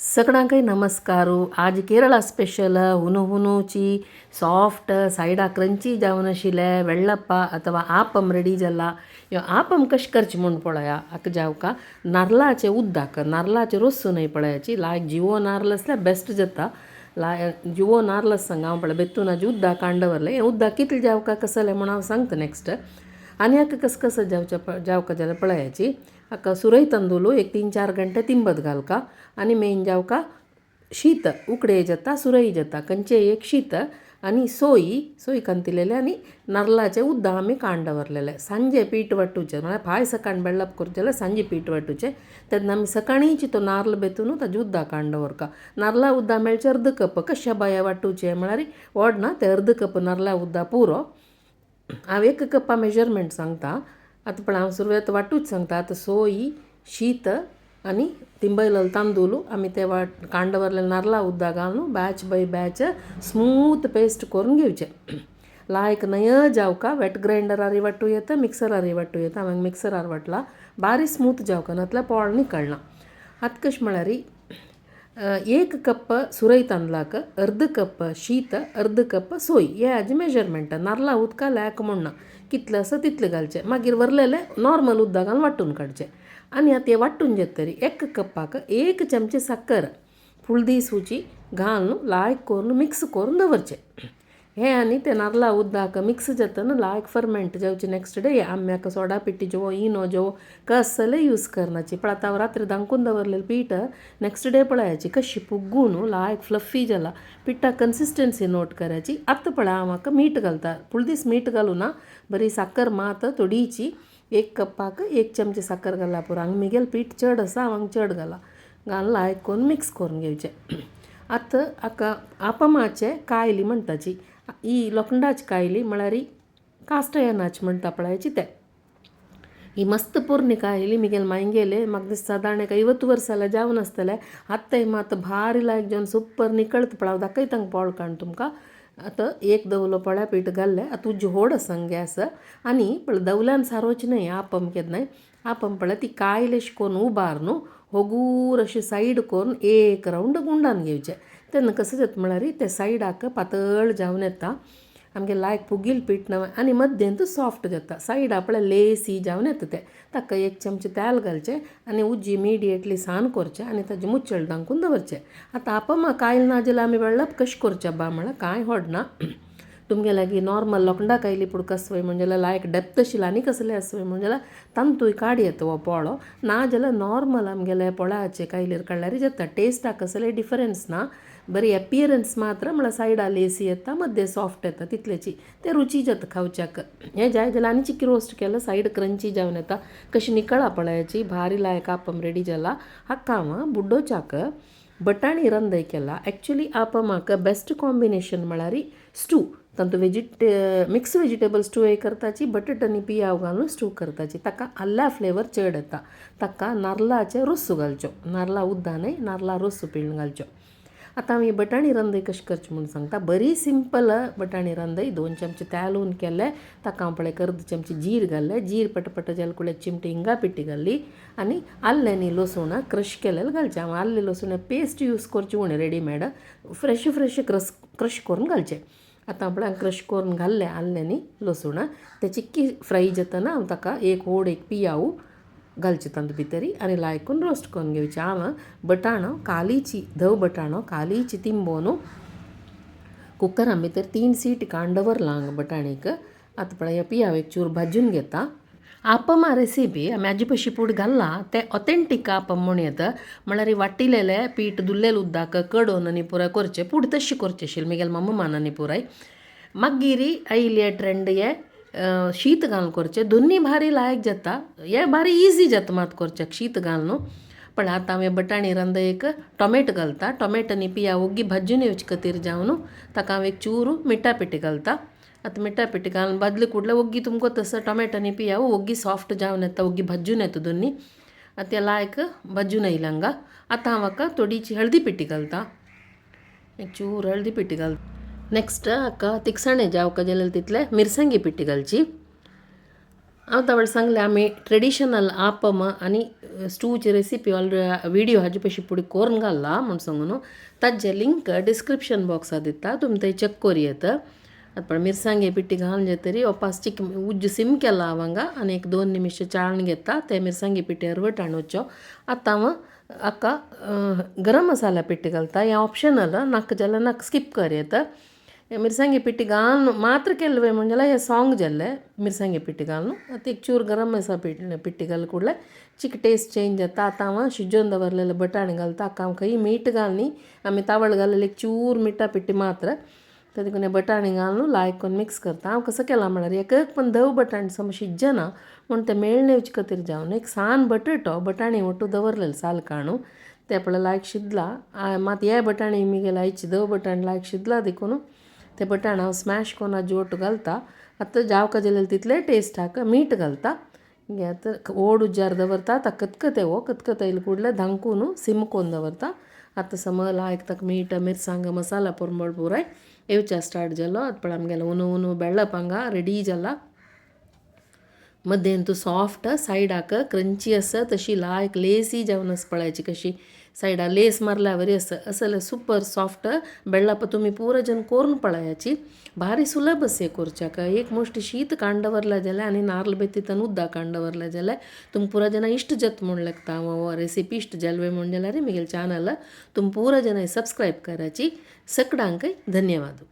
सगळ्यांकय नमस्कार. आज केरळा स्पेशल हुनु हुनुची सॉफ्ट सायडा क्रंची जावन आशिल्ले वेळ्ळप्प अथवा आपम रेडी जाला. ह्यो आपम कशें करचें म्हूण पळया. हाका जावका नारलाचें उदक, नारलाचें रोस न्हय पळयाची. लायक जिवो नारल आसल्यार बेस्ट जाता. जिवो नारल आसा हांव पळय बेतून हाजें उदक काडून दवरलें. हें उदक कितलें जावका कसलें म्हूण हांव सांगता नेक्स्ट. आनी हाका कस कसो जावचें जावका जाल्यार पळयाची. हाका सुरय तांदूळ एक 3-4 घंटे तिंबत घालका आनी मेन जावका शीत उकडे जाता सुरय जाता खंयचें एक शीत आनी सोय सोय कांतिलेले आनी नारलाचें उदक आमी काडून दवरलेलें. सांजे पीठ वांटुचें म्हळ्यार फाय सकाळीं बेळप करचें जाल्यार सांजे पीठ वांटुचें. तेन्ना आमी सकाळींच तो नारल बेतून ताजें उदक काडून दवरका. नारला उदक मेळचें अर्द कप कशें बाये वांटुचें म्हळ्यार व्हड ना तें अर्द कप नारला उदक पुरो. हांव एक कप्पा मेजरमेंट सांगता. आतां पळय हांव सुरवेक वांटूच सांगता. आतां सोय शीत आनी तिंबयलेलो तांदूळ आमी ते काडून दवरलेले नारला उदक घालून batch by batch smooth paste करून घेवचें. लायक न्हय जावका वेट ग्रायंडरारय वांटू येता मिक्सरारय वांटू येता. हांवें मिक्सरार वांटला बारीक स्मूथ जावका नातल्यार पोळ निकळना. आतां कशें म्हळ्यार एक कप सुरय तांदळाक अर्द कप शीत अर्द कप सोय हें हाजें मेजरमेंट. नारला उदका लेक म्हूण ना कितलें आसा तितलें घालचें. मागीर वरलेलें नॉर्मल उदक घालून वांटून काडचें. आनी आतां हें वांटून जातरी एक कप्पाक एक चमचे साकर फुलदी सुची घालून लायक करून मिक्स करून दवरचें. हें आनी तें नारला उदक मिक्स जातना लायक फर्मेंट जावचें नेक्स्ट डे. आमी हाका सोडा पिट्टी जेवो इनो जेवो कसलें यूज करनाची. पण आतां हांव रात्री धांकून दवरलेलें पीठ नेक्स्ट डे पळयाची कशी फुगून लायक फ्लफी जाला. पिठा कन्सिस्टन्सी नोट करायची. आतां पळय हांव हाका मीठ घालता. फूल दीस मीठ घालूं ना, बरी साकर मात थोडीची एक कप्पाक एक चमचे साकर घालल्या पुरो. हांगा म्हगेलें पीठ चड आसा हांव हांगा चड घाला. घालून लायक करून मिक्स करून घेवचें. आतां हाका आपमाचे कायली म्हणटाची. ही लोखंडाची कायली म्हळ्यार कास्ट आयर्नाची म्हणटा पळयाची ते. ही मस्त पोरणी कायली म्हगेले मांयगेले. म्हाका दिसता सादारण एक 50 वर्सां जाल्यार जावन आसतलें. आतांय मात भारी लायक जावन सुपर निकळता पळय. हांव दाखयता पोळ काडून तुमकां. आतां एक दवलो पळय पीठ घाल्लें. आतां उज्जी व्हड आसा गॅस आनी पळय दवल्यान सारोवचें न्हय आपम केन्नाय. आपम पळय ती कायल अशी करून उबार न्हू होगूर अशी सायड करून एक रावंड गुंडान घेवचें. तेन्ना कसो जाता म्हळ्यार ते सायडाक पातळ जावन येता आमगे लायक फुगील पीठ न्हय आनी मद्देंत सॉफ्ट जाता. सायडा पळय लेसी जावन येता तें. ताका एक चमचे तेल घालचें आनी उज्जी इमिडिएटली सान करचें आनी ताजें मुचल धांकून दवरचें. आतां आपमा कायल ना जाल्यार आमी वेळ्ळप कशें करचें बा म्हळ्यार कांय व्हडना. तुमगे लागीं नॉर्मल लोखंडा कायली पूण कसवय म्हण जाल्यार लायक डेप्थ आशिल्लें आनी कसलें आसवय म्हण जाल्यार तांतूय काड येता हो पोळो. ना जाल्यार नॉर्मल आमगेले पोळ्याचे कायलीर काडल्यार जाता. टेस्टाक कसलें डिफरन्स ना. बरी एपियरन्स मात्र म्हळ्यार सायडा लेसी येता मद्दे सॉफ्ट येता तितलेची ते रुची जाता खावच्याक. हें जाय जाल्यार आनी चिकी रोस्ट केल्यार सायड क्रंची जावन येता. कशी निकळा पळयाची भारी लायक आपम रेडी जाला. हाका हांव बुड्डोच्याक बटाणी रंदय केला. एक्चुली आपमाक बेस्ट कॉम्बिनेशन म्हळ्यार स्टू. तातूंत मिक्स वेजिटेबल स्टू एक करताची बटाट आनी पियाव घालून स्टू करताची. ताका आल्ल्या फ्लेवर चड येता. ताका नारलाचें रोस घालच्यो. नारला उदक न्हय नारला रोस पिळून घालच्यो. आतां हांव ही बटाणी रंदय कशें करचें म्हूण सांगता. बरी सिंपल बटाणी रंदय. 2 चमचे तेल हून केलें. ताका हांव पळय अर्द चमचे जीर घाल्लें. जीर पटपट जालें कुळ्या चिमटी हिंगा पिट्टी घाल्ली आनी आल्लें आनी लसूण क्रश केलेलें घालचें. हांव आल्लें लसूण पेस्ट यूज करची उणें रेडीमेड फ्रेश फ्रेश क्रश करून घालचें. आतां पळय हांव क्रश करून घाल्लें आल्लें आनी लसूण तें चिक्की फ्राय जातना हांव ताका एक व्हड एक पियाव घालचें तातूंत भितरी आनी लायकून रोस्ट करून घेवचें. हांव बटाणो कालीची धव बटाणो कालीची तिंबोवन कुकरा भितर 3 सीटी काडून दवरलां हांगा बटाणीक. आतां पळय पियाव एक चूर भाजून घेता. आपमा रेसिपी आमी हाजे पशी पूड घाल्ला तें ऑथेंटीक आपम म्हूण येता. म्हळ्यार वाटिलेलें पीठ धुल्लेलें उदक कडोवन आनी पुराय करचें. पूड तशें करचें आशिल्लें म्हगेले मम्मान आनी पुराय. मागीर आयले ट्रेंड हे शीत घालून करचें. दोनी भारी लायक जाता. हें भारी इजी जाता मात करच्याक शीत घालून न्हू. पण आतां हांव बटाणी रंदयेक टोमेटो घालता. टोमेटो आनी पियाव ओग्गी भाजून येवचे खातीर जावन ताका हांव एक चूर मिठा पिठी घालता. आतां मिठा पिठी घालून भाजले कुडले ओग्गी तुमकां तसो टोमेटो आनी पियाव ओग्गी सॉफ्ट जावन येता. ओग्गी भाजून येता दोनी. आतां ते लायक भाजून येयले हांगा. आतां हांव हाका थोडीशी हळदी पिठी घालता. एक चूर हळदी पिठी घालता. नेक्स्ट हाका तिखसाणे जावका जाल्यार तितले मिरसांगी पिठी घालची. हांव तावळ सांगलें आमी ट्रेडिशनल आपम आनी स्टूची रेसिपी ऑलरेडी व्हिडिओ हाजे पयशी फुडें करून घाल्ला म्हूण सांगून ताजे लिंक डिस्क्रिप्शन बॉक्सात दिता, तुमी थंय चॅक करूं येता. आतां पळय मिरसांगे पिट्टी घालून जातरी ओपास चिक उज्ज सिम केला हांव हांगा आनी एक 2 निमिश चाळून घेता. ते मिरसांगे पिट्टी अरवट वच्चो. आतां हांव हाका गरम मसाला पिट्टी घालता. हें ऑप्शनल, नाका जाल्यार नाका स्कीप कर येता. मिरसांगे पिट्टी घालून मात्र केल्ले म्हण जाल्यार हें सोंग जाल्लें मिरसांगे पिट्टी घालून. आतां एक चूर गरम मसाला पिट्टी घाल ಕೂಡಲೇ ಚಿಕ್ಕ ಟೇಸ್ಟ್ ಚೇಂಜ್ ಆತ. आतां हांव शिजोवन दवरलेले बटाणे घालता. हाका हांव खंय मीठ घालनी, आमी तावळ घाललेले एक चूर मिठा पिट्टी मात्र. तर देखून बटाणे घालून लायक करून मिक्स करता. हांव कसो केलां म्हळ्यार एक एक पण धव बटाणे सम शिजना म्हूण ते मेळणे खातीर जावन एक सान बटाटो बटाणे ओटू दवरलेले साल काडून ते पळय लायक शिजला. मात हे बटाणे मिगेले आयचे धव बटाणे लायक शिजला देखून ते बटाणे हांव स्मॅश करून आजी ओटू घालता. आतां जावका जाल्यार तितले टेस्टाक मीठ घालता. आतां ओड उज्जार दवरता. आतां कतकत हो कतकत येयले ಕೂಡಲೇ धांकून सिम कोन्न दवरता. आतां सम लायक ताका मीठ मिरसांग मसाला परमळ पुराय येवच्या स्टार्ट जालो. आतां पळय आमगेलो उनो उनो बेळप हांगा रेडी जाला. मध्येंतू सॉफ्ट सायडाक क्रंची आसा तशी लायक लेसी जावन आसा पळयाची कशी सायडा लेस मारल्या वरी आसा. असले सुपर सॉफ्ट बेळप तुमी पुरो जन करून पळयाची. भारी सुलभ आसा हें करच्याक. एक मोस्ट शीत काडून दवरलें जाल्यार आनी नारल बेतींत उदक काडून दवरलें जाल्यार तुमकां पुरो जाणां इश्ट जाता म्हूण लागता. हांव रेसिपी इश्ट जाल्ले म्हूण जाल्यार म्हगेलें चॅनल तुमी पुरो जाणां सबस्क्रायब कराची. सगळ्यांकय धन्यवाद.